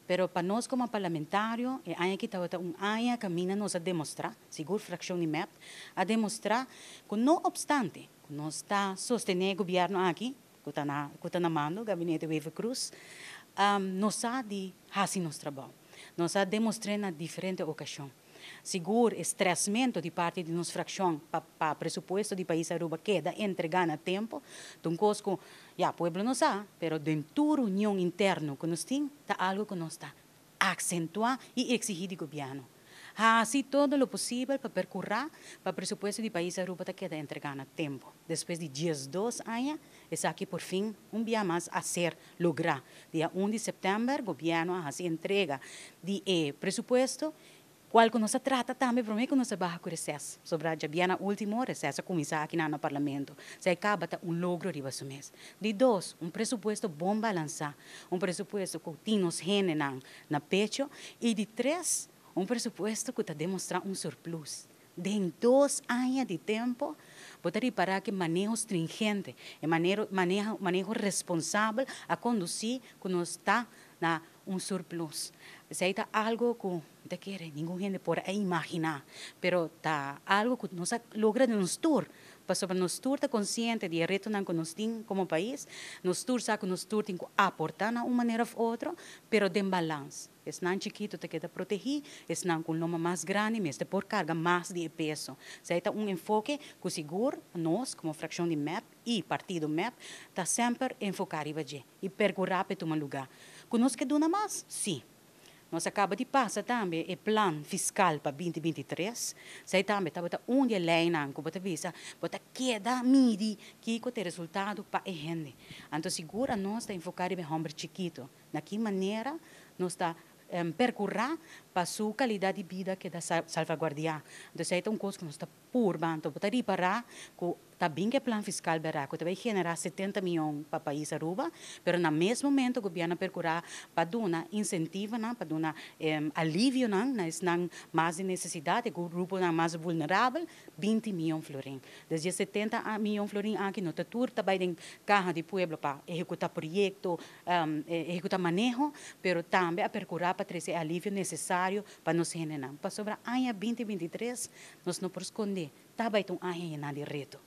Pero pa nos como parlamentario, e aña aki tabata un aña caminda nos a demostra, sigur fraccion di MEP, a demostra cu no obstante, cu nos ta sostene e gobierno aki, cu ta na mando, gabinete Wever-Croes, nos sa di haci nos trabou. Nos a demostra na diferente ocasion. Sigur, stresmento di parti di nos fraccion pa presupuesto di pais Aruba keda entrega na tempo. Un cos cu, ya, pueblo no sa, pero den tur reunion interno cu nos tin, ta algo cu nos ta acentua y exigi di gobierno. Haci todo lo posibel pa percura pa presupuesto di pais Aruba ta keda entrega na tempo. Despues di 12 aña, esaki por fin un dia mas a ser logra. Dia 1 di september, gobierno a haci entrega di e presupuesto, cual cu nos a trata tambe prome cu nos a baha cu receso. Sobre diabierna ultimo, receso a cuminsa aki na parlamento. Esey caba ta un logro riba su mes. Di dos, un presupuesto bon balansa, un presupuesto cu tin nos hendenan na pecho. Y di tres, un presupuesto cu ta demostra un surplus. Den 2 aña di tempo, bo ta ripara cu maneho stringente, y maneho responsabel a conduci cu nos ta na un surplus. Esey ta algo cu no kier ningun hende por imagina, pero ta algo cu nos a logra den nos tur. Pasobra nos tur ta consciente di reto cu nos tin como pais, nos tur sa cu nos tur tin cu aporta na un manera of otro, pero den balance. Esnan chikito ta keda protegi, esnan cu lomba mas grandi, mester por carga mas di peso. Esey ta un enfoke cu sigur nos, como fraccion di MEP y partido MEP, ta semper enfoca riba dje y percura pa tuma luga. Cu nos kier duna mas? Si. Nos a caba di pasa tambe e plan fiscal pa 2023. Esey tambe tabata un di e leynan cu bo ta bisa, bo ta keda midi kico ta e resultado pa e hende. Anto sigur nos ta enfoca riba homber chikito. Na ki manera nos ta percura pa su calidad di bida keda salvaguardia. Anto esey ta un cos cu nos ta purba, anto bo ta ripara cu ta bin cu e plan fiscal bera, cu tambe genera 70 miyon pa pais Aruba, pero na mes momento gobierno a percura pa duna incentivo, pa duna alivio na esnan mas di necesidad, grupo mas vulnerabel, 20 miyon florin. Desde 70 miyon florin aki no ta tur ta bay den caha di pueblo pa ehecuta proyecto, ehecuta maneho, pero tambe a percura pa trece alivio necesario pa nos hendenan. Pasobra aña 2023, nos no por sconde, tabata un aña di reto.